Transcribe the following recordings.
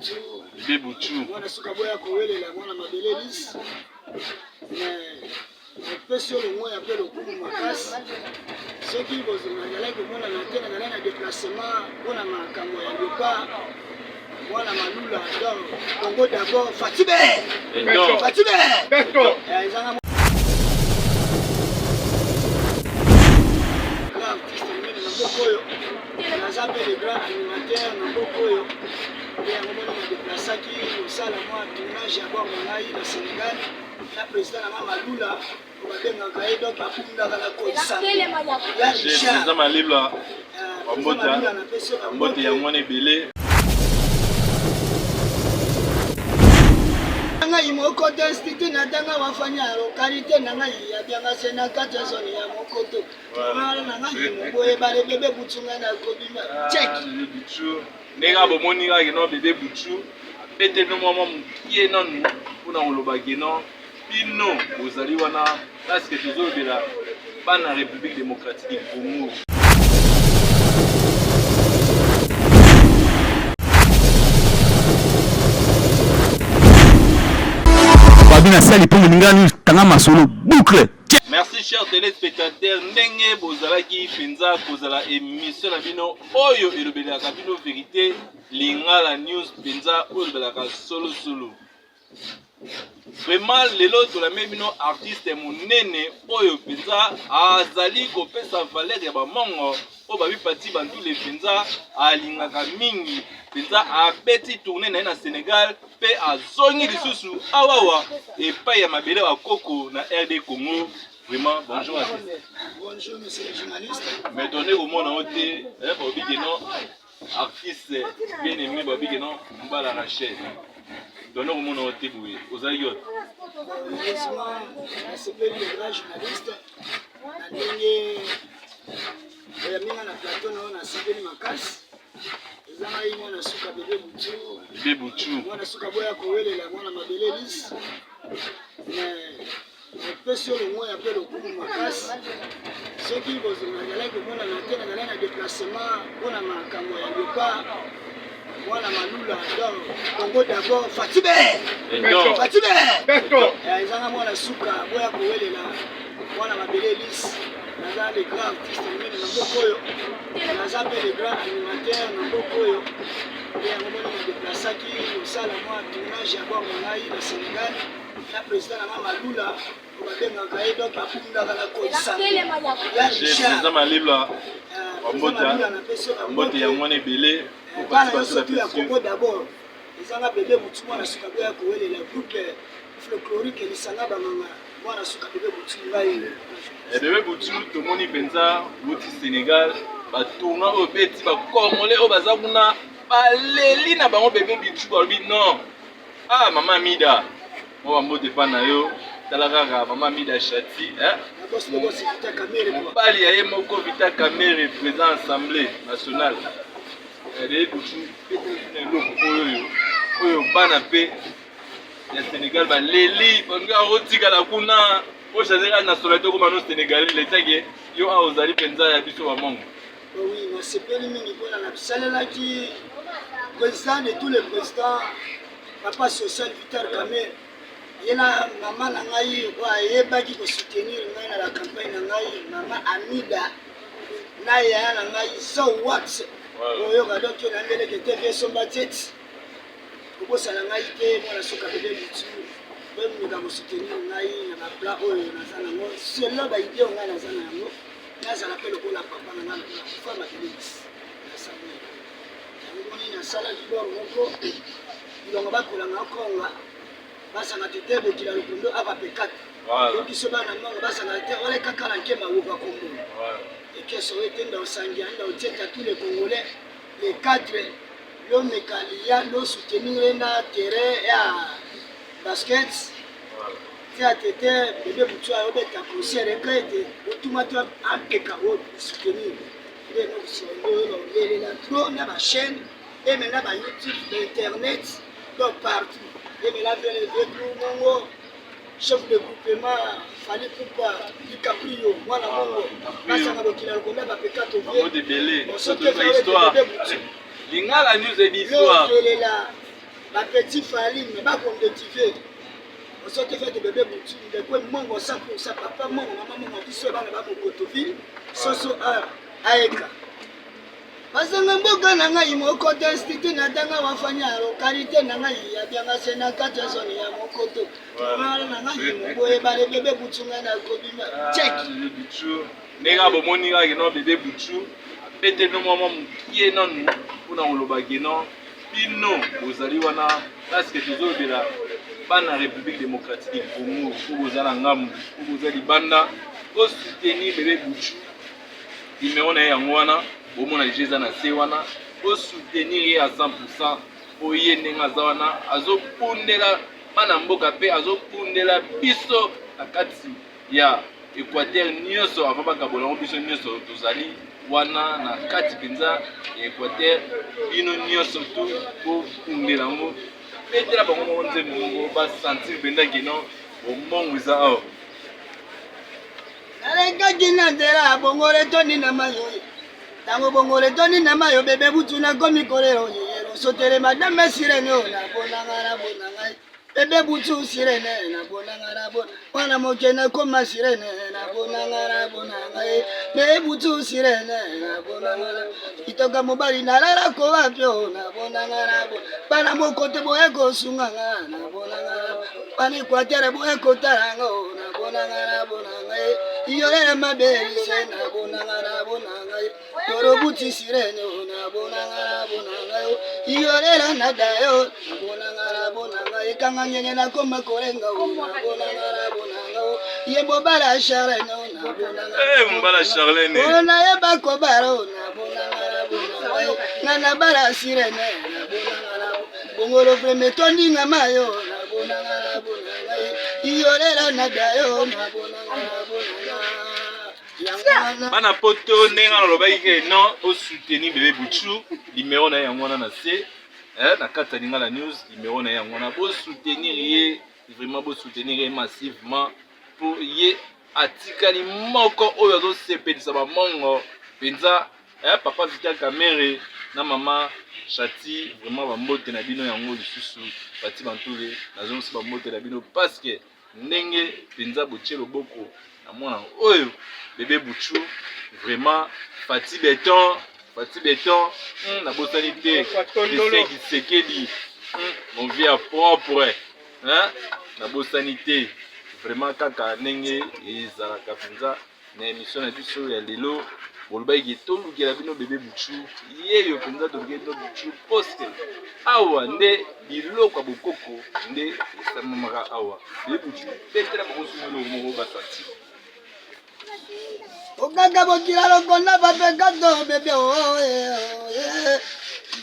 Butu. Bebe Butu. Mwana suka boya kowelela mwana mabele lisi. Mais napesi yo longoya mpe lokumu makasi soki nazalaki komonana te nazalaki na déplacement mpo na makambo ya leopard mwana malula donc congo d'abord fatibe fatibe ezanga artiste monene na mboka oyo naza mpe le grand animateur na mboka oyo nde yango moni na deplasaki kosala mwa tournage ya bor na ngai na sénégal na président na nga malula babengaka ye donc abundaka na kolisa ya richard malula mbote yango wana ebele ngai moko te institut natanga wafani ya lokalite na ngai ya bianga se na kati ya zone ya mokoto mwana na ngai moboye bale bebe butu ngai na kobima ah, check ndenge kaka bomoni kaka kino bebe butu abete bino mwa mwa mokie nanu mpona koloba kino bino bozali wana parceke tozolobela bana république démocratique du congo Babi na sali mpo moninga tanga masolo boucle. Merci chers téléspectateurs ndenge bozalaki mpenza kozala émission na bino oyo elobelaka bino verité Lingala News mpenza oyo elobelaka solo solo. Vraiment lelo tolambi bino artiste monene oyo mpenza azali kopesa valeur ya bamongo oyo babi pati bandule mpenza alingaka mingi mpenza abeti tourne na ye na Senegal mpe azongi lisusu awawa epai ya mabele ya koko na RD Congo. Vraiment bonjour artiste. Bonjour monsieur le journaliste. Mais tonde komona yo te, eh, babi ke non artiste bien aimé babi ke non Mbala Rachel. Tonde komona yo te boye, ozalaki wapi? Heureusement, nasepeli le grand journaliste na ndenge oyambi nga na plateau na yo nasepeli makasi. Eza ngai mwana suka bebe butu. Bebe butu. Mwana suka boya kowelela mwana mabele lisi. Mais napesi yo longoya mpe lokumu makasi soki nazalaki komonana te nazalaki na déplacement mpo na makambo ya leopard mwana malula donc congo d'abord fatibe fatibe ezanga mwana suka boya kowelela mwana mabele lisi naza le grand artiste monene na mboka oyo naza mpe le grand animateur na mboka oyo nde yango moni na deplasaki kosala mwa tournage ya bor na ngai na sénégal na président na ngai malula babengaka ye donc abundaka na kolisa ya richard malula mbote yango wana ebele bana nyonso tu ya congo d'abord ezanga bebe motu mwana suka boya kowelela groupe folklorique lisanga banganga mwana suka bebe butu ngai eh, bebe butu tomoni mpenza wuti sénégal batournoi oyo beti bacongolais oyo baza kuna baleli na bango bebe bitu balobi non ah mama amida mwa bambote epa na yo tala kaka mama amida chati eh? mobali ya ye moko vita kamere président assemblée nationale eh, bebe butu na eloko oyo oyo bana mpe ya Senegal baleli balingi akotikala kuna ochange kaka nationalité okoma no sénégalais letake yo awa ozali mpenza ya biso bamongo oui nasepeli mingi mpona nasalelaki président de tous les présidents papa social vital kamer ye na mama na ngai oyo ayebaki kosoutenir ngai na bacampagne na ngai mama amida na yaya na ngai zo wax oyoka donc yo nambeleke te vie somba tieti Kobosana ngai te mwana suka bebe butu bomeka kosoutenir ngai na baplan oyo naza nango selon baide oyo ngai naza na yango nazala mpe lokola papa na ngai lokola kufa mabelebisi nasamwe yango moni nasalaki bor moko bilongo bakolanga okonga basanga te te bokila lokondo ava pekata yokiso bana mongo basanga te wana kaka na nkema woka kombo ekeso etenda osangia nda otieta tous les congolais les quatre lomeka liya lo soutenir ye na terrain ya basket te atete bebe butu ayobeta concert eka ete otuma to ampeka o soutenir nde nokosoyo baoyelela trop na bachaîne eme na bayoutube bainternet donc partout emela velevetu mongo chef de groupement Fally Ipupa DiCaprio mwana mongo basanga bokila lokonda bapeka tovielingala news et histoire lokelela Ba petit Fally mais ba kondetive. Osoki fete bebe butu ndeko mongo 100% papa mongo mama mongo biso bana ba Mokotoville soso heure aeka. Bazanga mboka na ngai mokoto institut na tanga wafani ya lokalite na ngai ya bianga se na kati ya zone ya mokoto. Mwana na ngai moboye bale bebe butu ngai na kobima. Check. Ndenge bomoni kaka kino bebe butu abeteli no mwa mwa mokie nanu mpona koloba kino bino bozali wana parceke tozolobela bana République démocratique du Congo oyo boza na ngambo oyo boza libanda bosoutenir bebe butu numero na ye yango wana bomona deja eza na se wana bosoutenir ye à 100 mpo ye ndenge aza wana azobundela bana mboka mpe azobundela biso na kati ya Equateur nyonso avant bakabola yango biso nyonso tozali wana na kati mpenza ya Equateur bino nyonso tu bokundela yango betela bango moko nzembo moko basentir mpenza kino bomongo eza awa. Nalekaki na nzela bongolo etondi na mayo ntango bongolo etondi na mayo bebe butu nakomi kolela oyeyelo sotele madame sirene oyo nabonanga nabona ngai Bebe butu sirene na bonanga na bona mwana moke na koma sirene na bonanga na bonanga ye bebe butu sirene na bonanga na kitoka mobali nalala ko wapi o na bonanga na bona bana mokote boye kosunga nga na bonanga na bana ekwatere boye kotala nga o na bonanga na bonanga ye iyolela mabelise na bonanga na bonanga ye Torobuti sirene na bonanga na bonanga yo iyolela na dayo na bonanga na bonanga ekanga ngenge na koma kolenga o na bonanga na bonanga o ye mobala Charlene o na bonanga eh mobala Charlene o na ye bakobala o na bonanga na bonanga yo nga na bala sirene na bonanga na bongolo vreme etondi nga mayo na bonanga na bonanga ye iyolela na dayo na bonanga na bonanga Bana poto ndenge nalobaki ke non osoutenir bebe buchu numero na ye yango wana na se eh, na kati ya Lingala News numero na ye yango wana bosoutenir ye vraiment bosoutenir ye massivement mpo ye atikali moko oyo azosepelisa bamongo mpenza eh, papa Vital Kamerhe na mama Chati vraiment bambote na bino yango lisusu Pati Bantule nazongisi bambote na bino parce que Ndenge penza botie loboko na mwana oyo bebe buchu vraiment Fatih beton Fatih beton nabosani te Christian Kisekedi mon vieux ya propre hein nabosani te vraiment kaka ndenge ezalaka penza na emission na biso ya lelo bolobaki ke tolukela bino bebe buchu yeyo mpenza tolukeli bino buchu poste awa nde biloko ya bokoko nde esamamaka awa bebe buchu betela bango somo eloko moko basanti okaka bokila lokonda bapekato bebe oye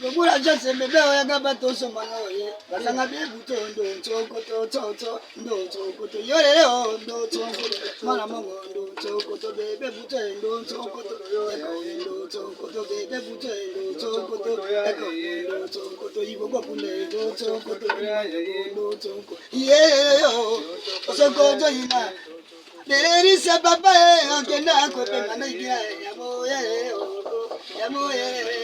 kobula jose bebe oyaka bato osomana oye basanga bebuto ndo nsokoto tsotso Ndotsokoto yorere o ndotsokoto mwana mongo ndotsokoto bebe bute ndotsokoto eko ndotsokoto bebe bute ndotsokoto eko ndotsokoto iboko kunde ndotsokoto ndotsokoto yeyo osokoto ina Lerisa papa e okenda kopema na ikia yamo ye yamo ye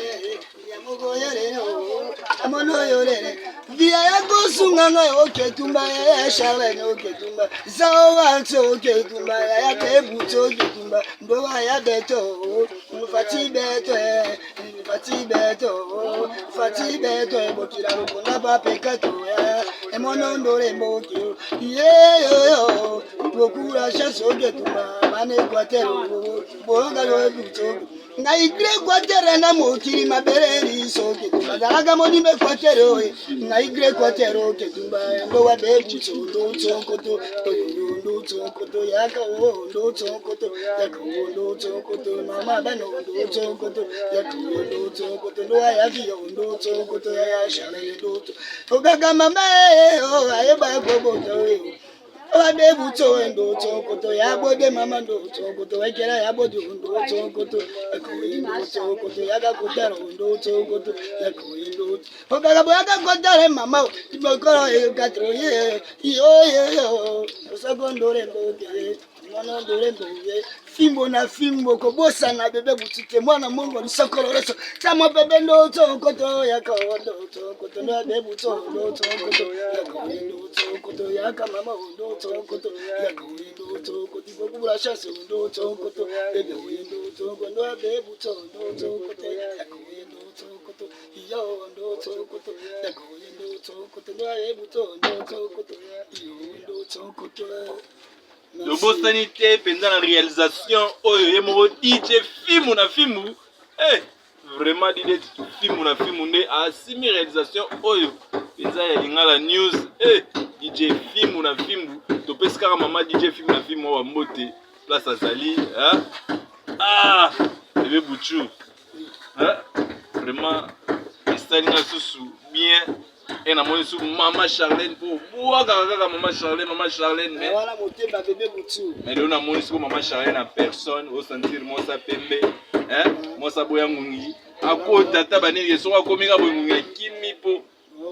via ya kosunga ngai oketumba ya charlene oketumba zaowax oketumba ya tebuti oketumba ndowa ya beto fati beto fati beto fati beto bokila lokonda bapekato emono ndole mboki yeyoyo bokula chance oketumba bana equateur bolonga loebuti ngai grequatere na mokili mabele liso ketumba zalaka monima equatere oye ngai grequatere oketumba ndowa bebutso ndotsokoto oyoyo ndotsokoto yaka o ndotsokoto yaka o ndotsokoto mama bano ndotsokoto yaka o ndotsokoto ndowa yaviyo ndotsokoto yayashalele ndotso okaka mama e o ayeba kobota oyo Ade buto ndo tsokoto ya bode mama ndo tsokoto wekela ya bode ndo tsokoto ekoyi ndo tsokoto ya ka kotara ndo tsokoto ekoyi ndo okaka boya ka kotara mama ibokoro e katro ye yo ye yo soko ndo re ndo ke Mwana ndolembo ye fimbo na fimbo kobosana bebe butu te mwana mongo lisokolo reso sama bebe ndoto koto yaka ndoto koto ndo bebe butu ndoto koto yaka ndoto koto yaka mama ndoto koto yaka ndoto koto kokubula chance ndoto koto bebe ndoto koto bebe butu ndoto koto yaka ndoto koto iyo ndoto koto yaka ndoto koto ndo bebe butu ndoto koto iyo ndoto koto. Tobosani te mpenza na réalisation oyo ye moko DJ Fimu na Fimu. Eh, vraiment DJ Fimu na Fimu nde asimi réalisation oyo mpenza ya Lingala News. Eh, DJ Fimu na Fimu, topesi kaka mama DJ Fimu na Fimu wa mbote place azali. Hein? Ah, bébé Bouchou. Hein? Vraiment esali nga susu bien. E namoni su mama Charlène mpo obwakaka kaka mama Charlène, mama Charlène, mais wana motema bebe butu. Mais lelo namoni siko mama Charlène en personne, osentir mosa pembe, hein, mosa boya ngungi, akota ata banini soki akomi kaka boye ngungi akimi mpo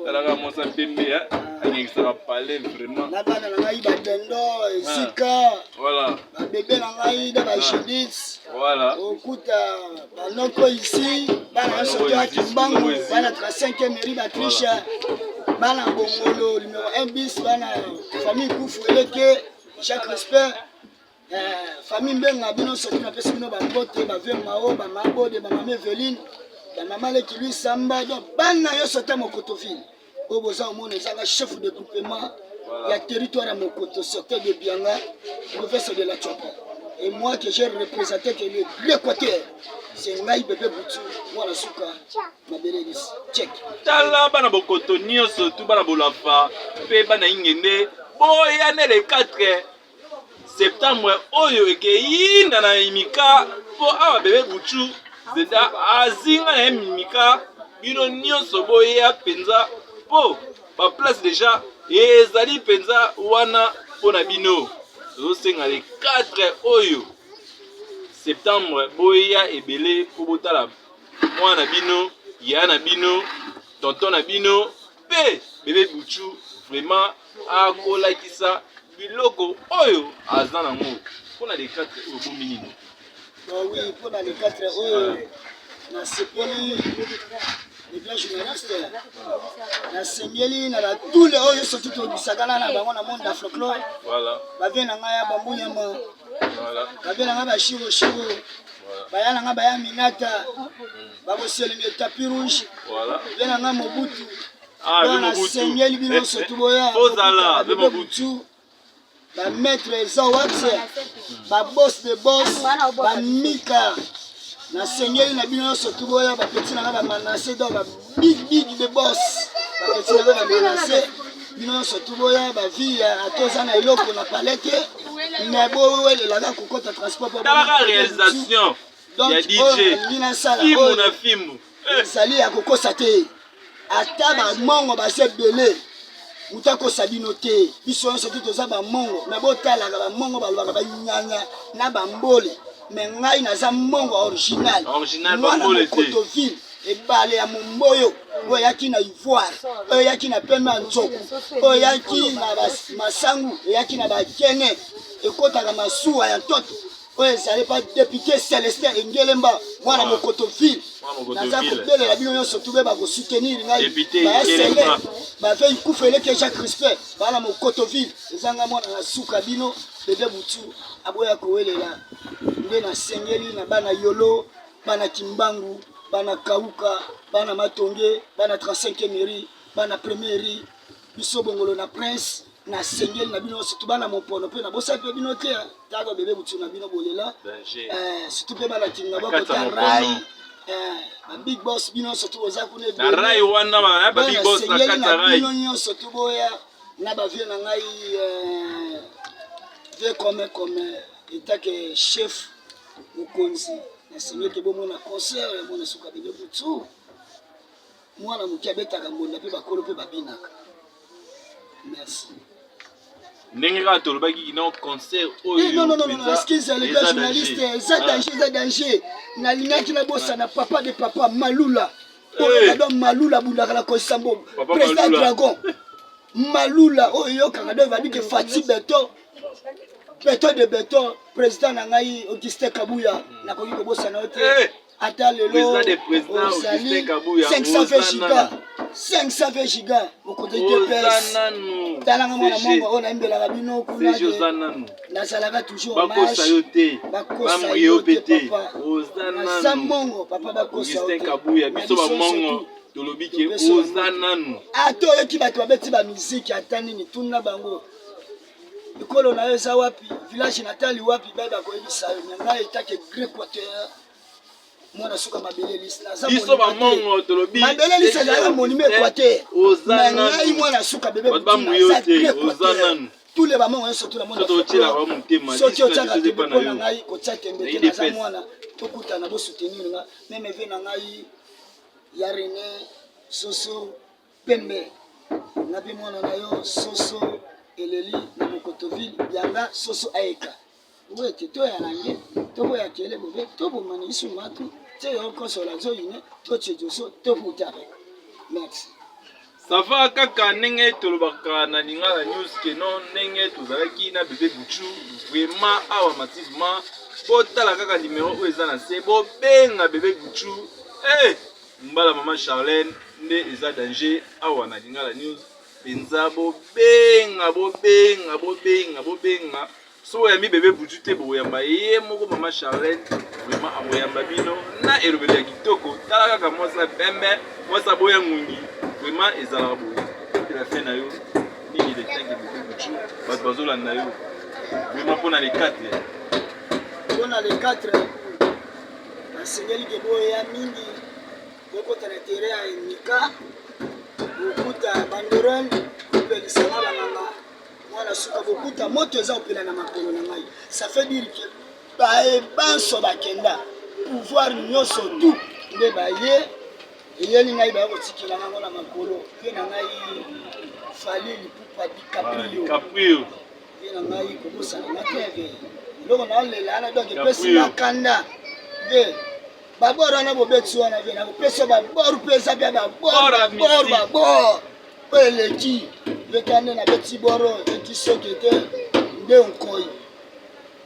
talaka mosa pembe, hein, anyengisaka palais vraiment. Na bana na ngai badendo esika. Voilà. Babebe na ngai na ba Judith. Voilà. Okuta banoko ici, bana nyonso to ya Kimbangu, bana 35e mairie Batricia, bana Bongolo numéro 1 bis, bana famille Kufu Eleke, Jacques Respect. Famille Mbenga bino surtout napesi bino bambote, ba vieux Mao, ba Mabode, ba mama Eveline, ba mama Leki Louis Samba, donc bana nyonso ta Mokotoville. Oyo boza omona ezanga chef de groupement ya territoire ya Mokoto, secteur de Bianga, province de la Tshopo. Et moi que j'ai représenté que l'Équateur, c'est ngai bébé Boutou, mwana suka, mabele lisi. Check. Tala bana Bokoto nyonso tu bana Bolafa pe bana Ingende boya ne le 4 septembre oyo ekeyinda na Imika po awa bébé Boutou zenda azinga na ye Mimika bino nyonso boya penza po ba place déjà ezali penza wana pona bino. Tozosenga le 4 oyo septembre boya ebele po botala mwana bino, ya na bino, tonton na bino pe bébé Boutou vraiment akolakisa biloko oyo aza nango mpona le 4 oyo bomi nini? Bah oui, mpona le 4 oyo nasepeli les grands journalistes nasengeli na batule oyo surtout tobisakana na bango na monde ya folklore. Voilà. Bavie na ngai ya bambunyama. Voilà. Bavie na ngai ba shiro shiro. Baya na ngai baya minata. Bakoselinga tapis rouge. Voilà. Bavie na ngai Mobutu. Ah, Donc, ve Mobutu. nasengeli bino surtout boya. Ozala, ve Bebe Mobutu. Butu. Ba maître Zawat, ba boss de boss, ba Mika. Nasengeli na bino surtout boya ba petit na ngai ba Manassé, donc ba big big de boss. Ba petit na ngai ba Manassé. Bino surtout boya ba vie atoza na eloko na palette. Mais bowelelaka kokota transport po Talaka bo- réalisation Donc, ya DJ. oyo nalingi nasala, Fimbu oyo na fimbu. ezali ya kokosa te. Ata bamongo baza ebele, moto akosa bino te. Biso nyonso te toza bamongo, me botalaka bamongo balobaka banyanya na bambole. Me ngai naza mongo original. Original, Mwana bambole te. Mokotoville, ebale ya momboyo oyo eyaki na ivoire, oyo eyaki na pembe ya nzoku, oyo eyaki na masangu, eyaki na bakene, ekotaka masuwa ya ntoto. Oyo ezali pa député Célestin Engelemba, mwana Mokotoville. Mwana Mokotoville. Naza kobelela bino nyonso tube ba kosoutenir ngai. Député Ba Engelemba. SLA, ba veille kufa eleke Jacques Crispin, bana Mokotoville. Ezanga mwana na suka bino, bébé Boutou aboya kowelela. Nde nasengeli na bana Yolo, bana Kimbangu, bana Kauka, bana Matonge, bana 35e mairie, bana première rue, biso Bongolo na Prince. Nasengeli na bino surtout bana Mopono mpe nabosaki mpe bino te, taka bébé Boutou na bino bolela. Danger. Surtout mpe bana Kinga Na kati bakota ya Mopono. rai. Ba big boss bino surtout boza kuna Na ebele. rai wana ba, ba big boss na Nasengeli kati ya na rai. bino nyonso to boya na ba vieux na ngai, vieux comme état que chef mokonzi. Nasengeli ke bomona concert ya mwana suka bébé Boutou. Mwana moke abetaka mbonda mpe bakolo mpe babinaka. Merci. Ndenge kaka tolobaki kino concert oyo Eh, non, non, non, non, mpenza excuse les gars eza journalistes, danger. eza Ah. danger, eza danger. Nalingaki nabosana papa de papa Malula. Eh. Oyo kado Malula abundaka na Kosambo. Papa Président Malula. Dragon. Malula oyo yokaka donc babi ke Fatih Beton. Beton de beton, président na ngai Augustin Kabuya, nakoki kobosana yo te. Eh! Ata lelo Président des présidents, ozali Augustin Kabuya, 520 oza giga, nanu. 520 giga, mokonzi Oza UDPS. nanu. Talanga mwana CG. mongo oyo nayembelaka bino kuna CG oza ke nanu. nazalaka toujours Bakosa yo te. Bakosa Bamuye yo yo pe te te. papa. Oza Naza nanu. mongo papa, bakosa yo Augustin te. Kabuya, Na biso biso bamongo surtout. tolobi ke Topesi oza bango. nanu. Ata oyoki bato babeti bamiziki ata nini, tuna bango ekolo na yo eza wapi, village natali wapi, baye bakoyebisa yo. Me ngai etake Grand Équateur, mwana suka mabele lisi, naza Biso monument te. bamongo tolobi Mabele lisi ezalaka monument Équateur, Oza me ngai nanu. mwana suka bebe Bato Butu, bamuye yo naza te, Grand oza Équateur. nanu. Tous les bamongo nyonso tuna mona Soki otielaka motema, soki lisi na otiaka biso tembe epa na mpo na yo. ngai kotia tembe Na te, naza UDPS. mwana, tokutana, bosoutenir nga meme ve na ngai ya René Soso Pembe, nga mpe mwana na yo Soso Eleli na Mokotoville bianga Soso aeka wete toya na nge toboya kele bobe tobomana isu matu te yo kosola zoyine totie joso toputare. Merci. Ça va kaka ndenge tolobaka na Lingala News ke non, ndenge tozalaki na bebe Buchu vraiment awa massivement. Botala kaka numero oyo eza na se, bobenga bebe Buchu. Eh, mbala mama Charlène nde eza danger awa na Lingala News mpenza. Bobenga, bobenga, bobenga, bobenga. So oyambi bebe Buchu te, bokoyamba ye moko mama Charlène, vraiment akoyamba bino na elobeli ya kitoko. Tala kaka mwasi ya pembe, mwasi aboya ngungi, vraiment ezalaka boye. La fin na yo nini le tanke bebe Buchu, bato bazolanda yo vraiment mpona le 4? Mpona le 4, basengeli ke boya mingi, bokota na terrain ya Emika, bokuta banderole kopelisanga banganga mwana suka, bokuta moto eza kopela na makolo na ngai. Ça fait dire que baye banso bakenda pouvoir nyonso tout nde baye eyeli ngai, baya kotikela ngango na makolo mpe na ngai Fally Ipupa DiCaprio. DiCaprio. Ye na ngai kobosana nga te ve eloko naolela wana, donc epesi DiCaprio. nga kanda ve babor wana bobeti wana ve nakopesa babor mpe eza bia babor. Bor ya Babor. mystique. Babor oyo eleki veka nde nabeti bor oyo eti soki te nde nkoi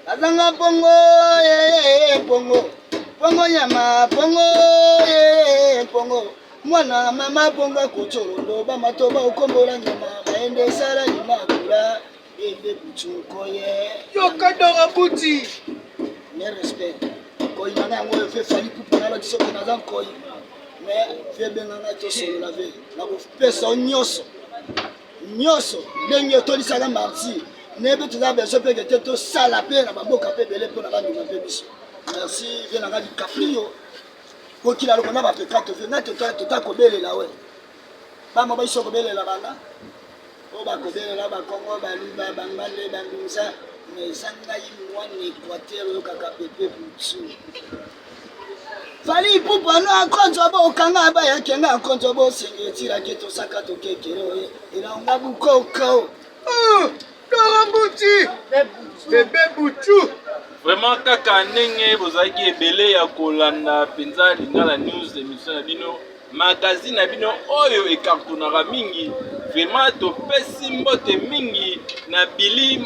azanga mpongo eh, mpongo, mpongo nyama, mpongo eh, mpongo mwana mama, mpongo akotolondo bamatoba okombola nyama baende esala limakula bebe Butu nkoye. Yoka Dora Buti. Mais respect nkoi na ngai yango oyo ve Fally Ipupa, nalaki soki naza nkoi, mais ve benga ngai tosolola ve nakopesa yo nyonso nyonso ndenge otolisaka marti nde mpe toza besoin mpe te tosala mpe na bamboka mpe ebele mpo na bandima mpe biso. Merci ve na ngai DiCaprio, kokila loko na bapekato ve ngai tota kobelela we bamo baiso kobelela banga oyo bakobelela bakongo, baluba, bangande, bandunza, mais eza ngai mwana Équateur oyokaka pepe Butu Fally Ipupa no akonzo bokanga bayakenga akonzo bosenge etirake tosaka tokekele oye elonga bukoko. Dora Buti bebe Butu. Vraiment kaka ndenge bozalaki ebele ya kolanda mpenza Lingala News, émission na bino, magazine na bino oyo ekartonaka mingi, vraiment topesi mbote mingi na Bili,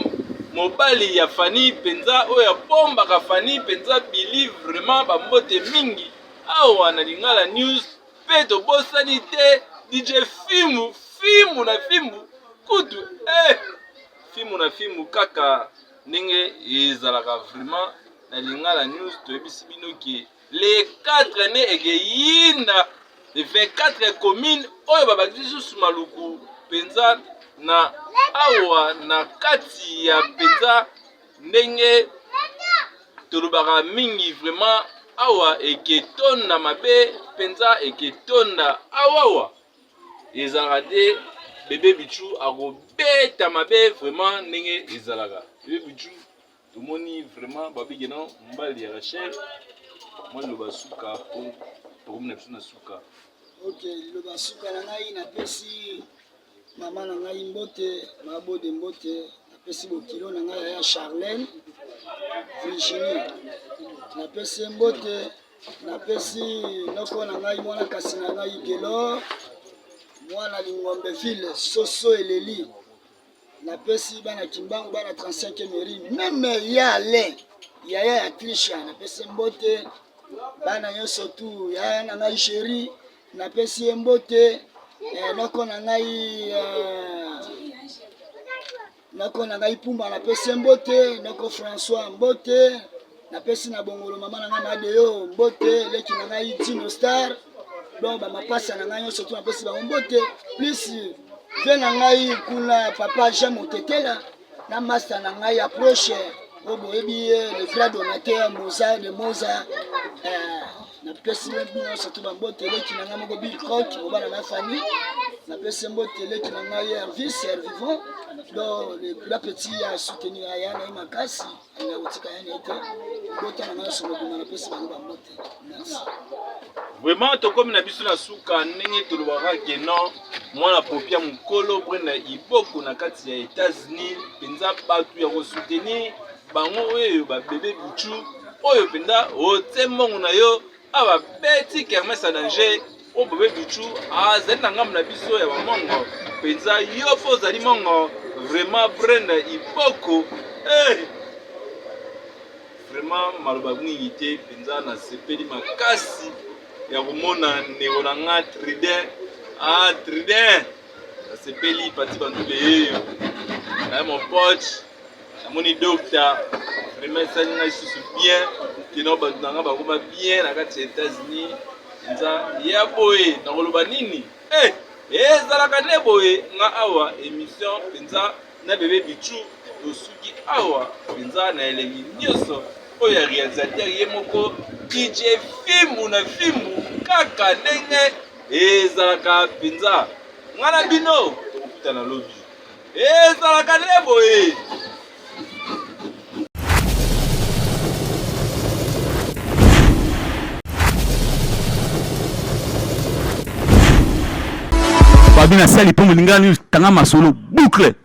mobali ya Fani mpenza, oyo abombaka Fani mpenza. Bili, vraiment bambote mingi awa na Lingala News. Mpe tobosani te DJ Fimu, Fimu na Fimbu kutu, eh, Fimu na Fimbu. Kaka ndenge ezalaka vraiment na Lingala News, toyebisi bino ke le 4 nde ekeyinda le 24 commune oyo babakisi lisusu Maluku mpenza na awa na kati ya mpenza ndenge tolobaka mingi. Vraiment awa eketonda mabe mpenza, eketonda awawa ezalaka te. Bebe Bichu akobeta mabe vraiment ndenge ezalaka. Bebe Bichu, tomoni vraiment babiki na mobali ya Rachel. Mwa liloba suka po tokomi na biso na suka. Ok, liloba suka na ngai, napesi mama na ngai mbote, mabode mbote, napesi bokilo na ngai yaya Charlène Virginie, napesi ye mbote, napesi noko na ngai mwana kasi na ngai Gelor, mwana Lingombe ville, Soso Eleli. Napesi bana Kimbangu, bana 35e rue, meme ya Alain, yaya ya Trisha, napesi mbote bana nyonso tu, yaya na ngai Chéri, napesi ye mbote, noko na ngai noko na ngai Pumba, napesi ye mbote, noko François mbote, napesi na bongolo mama na ngai Madeo mbote, leki na ngai Dino Star, donc ba mapasa na ngai nyonso tu napesi bango mbote, plus vie na ngai kuna papa Jean Motetela na master na ngai approche oyo boyebi ye le grand donateur Moza de Moza, napesi bino nyonso tu bambote, leki na ngai moko Bill Croc mobala na famille, napesi mbote leki na ngai Hervis Hervivant, donc le grand petit ya soutenir aya na ye makasi, alinga kotika ya na ye te, mbota na ngai nyonso mobima napesi bango bambote. Merci. Vraiment tokomi na biso na suka, ndenge tolobaka ke non, mwana popia mokolo Brenda Iboko na kati ya États-Unis mpenza, bato ya kosoutenir bango oyo babebe Buchu oyo mpenza otie mbongo na yo awa babeti kermesse ya danger oyo bebe Buchu azali na ngambo na biso ya bamongo mpenza, yo fo ozali mongo vraiment Brenda Iboko. Vraiment maloba mingi te mpenza, nasepeli makasi ya komona ndeko na nga Tridin, Tridin, nasepeli pati bandule yeyo naye mon pote, namoni docteur, vraiment esali ngai lisusu bien kino bato na nga bakoma bien na kati ya États-Unis mpenza ya boye. Nakoloba nini? Ezalaka nde boye, nga awa émission mpenza na bebe Bichu tosuki awa mpenza na elengi nyonso oyo ya réalisateur ye moko DJ Fimbu na Fimbu, kaka ndenge ezalaka mpenza. Nga na bino tokokutana lobi, ezalaka nde boye. Babi na sali mpo molingani tanga masolo boucle.